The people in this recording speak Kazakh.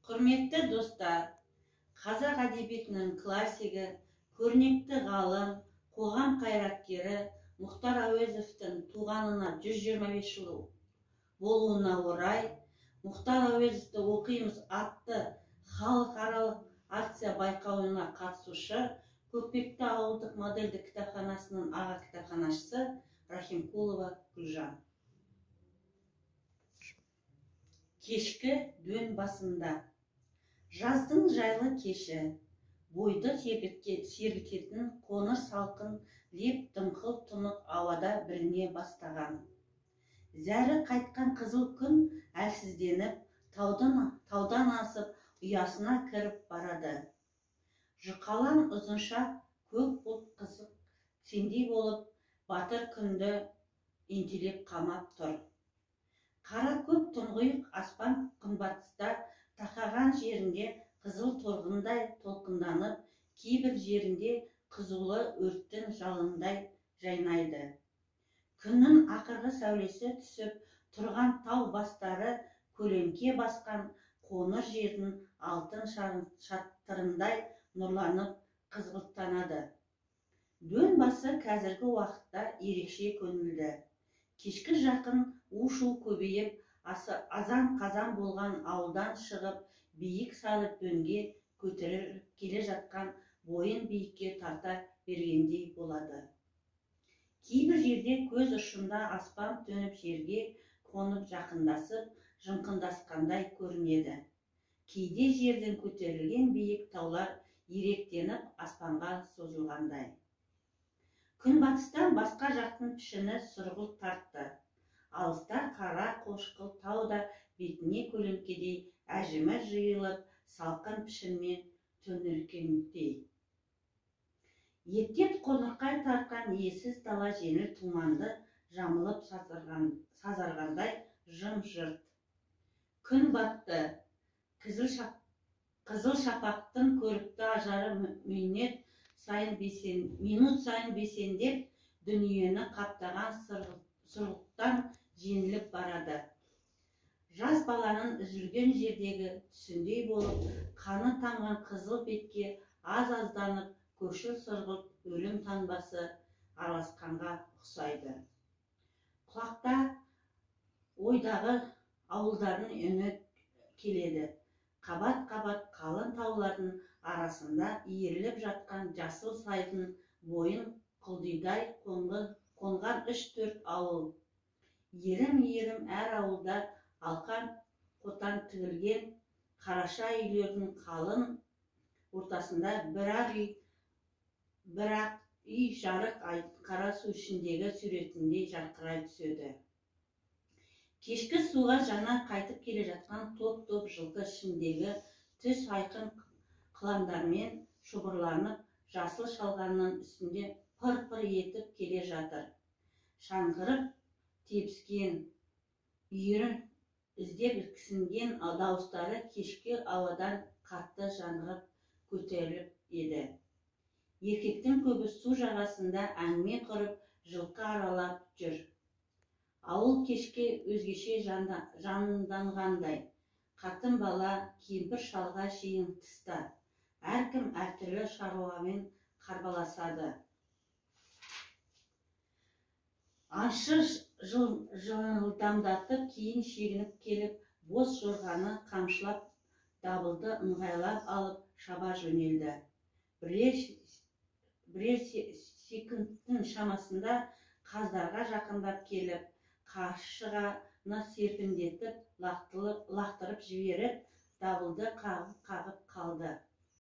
Құрметті достар, қазақ әдебиетінің классигі, көрнекті ғалым, қоғам қайраткері Мұхтар Әуезовтің туғанына 125 жыл болуына орай Мұхтар Әуезовті оқимыз атты халықаралық акция байқауына қатысушы Көкпекті ауылдық модельді кітапханасының аға кітапханашысы Рахимкулова Гүлжан. Кешкі дөң басында. Жаздың жайлы кеші, бойды сергітетін қоңыр салқын леп дымқыл тұнық ауада біліне бастаған. Зәрі қайтқан қызыл күн әлсізденіп, таудан асып, ұясына кіріп барады. Жұқалаң ұзынша көк бұлт қызық сендей болып, батыр күнді ентелеп қамап тұр. Қара көк тұңғиық аспан күнбатыста тақаған жерінде қызыл торғындай толқынданып, кейбір жерінде қызулы өрттің жалындай жайнайды. Күннің ақырғы сәулесі түсіп тұрған тау бастары көлеңке басқан қоңыр жердің алтын шатырындай нұрланып қызғылттанады. Дөң басы қазіргі уақытта ерекше көңілді. Кешкі жақын у-шу көбейіп, азан-қазан болған ауылдан шығып, биік сары дөңге көтеріліп келе жатқан бойын биікке тарта бергендей болады. Кейбір жерде көз ұшында аспан төніп жерге қонып жақындасып, жымқындасқандай көрінеді. Кейде жерден көтерілген биік таулар иректеніп аспанға созылғандай. Күнбатыстан басқа жақтың пішіні сұрғылт тартты. Алыста қара қошқыл тау да бетіне көлеңкедей әжімі жиылып, салқын пішінмен түнеркендей. Ептеп қоңырқай тартқан иесіз дала жеңіл тұманды жамылып сазарғандай жым-жырт. Күн батты. Қызыл шапақтың көрікті ажары минут сайын бесендеп, дүниені қаптаған сұрғылттан жеңіліп барады. Жас баланың үзілген жердегі түсіндей болып, қаны тамған қызыл бетке аз-азданып, көкшіл сұрғылт өлім таңбасы араласқанға ұқсайды. Құлақта ойдағы ауылдардың үні келеді. Қабат-қабат қалың таулардың арасында иіріліп жатқан жасыл сайдың бойын құлдидай қонған 3-4 ауыл. Ерім-ерім әр ауылда алқан қотан тігілген қараша үйлердің қалың ортасында бір-ақ үй жарық қара су ішіндегі суретіндей жарқырай түседі. Кешкі суға жаңа қайтып келе жатқан топ-топ жылқы ішіндегі түс айқын қылаңдармен шоғырланып, жасыл шалғынның үстінде пыр-пыр етіп келе жатыр. Шаңғырып тебіскен, үйірін іздеп кісінген дауыстары кешкі ауадан қатты жаңғырып көтеріліп еді. Еркектің көбі су жағасында әңгіме құрып, жылқы аралап жүр. Ауыл кешке өзгеше жанданғандай. Қатын бала, кемпір шалға шейін тыста. Әркім әртүрлі шаруамен қарбаласады. Аңшы жылдамдатып кейін шегініп келіп, бос жорғаны қамшылап, дабылды ыңғайлап алып шаба жөнелді. Бірер секундтың шамасында қаздарға жақындап келіп, қаршығаны серпіндетіп, лақтырып жіберіп, дабылды қағып-қағып қалды.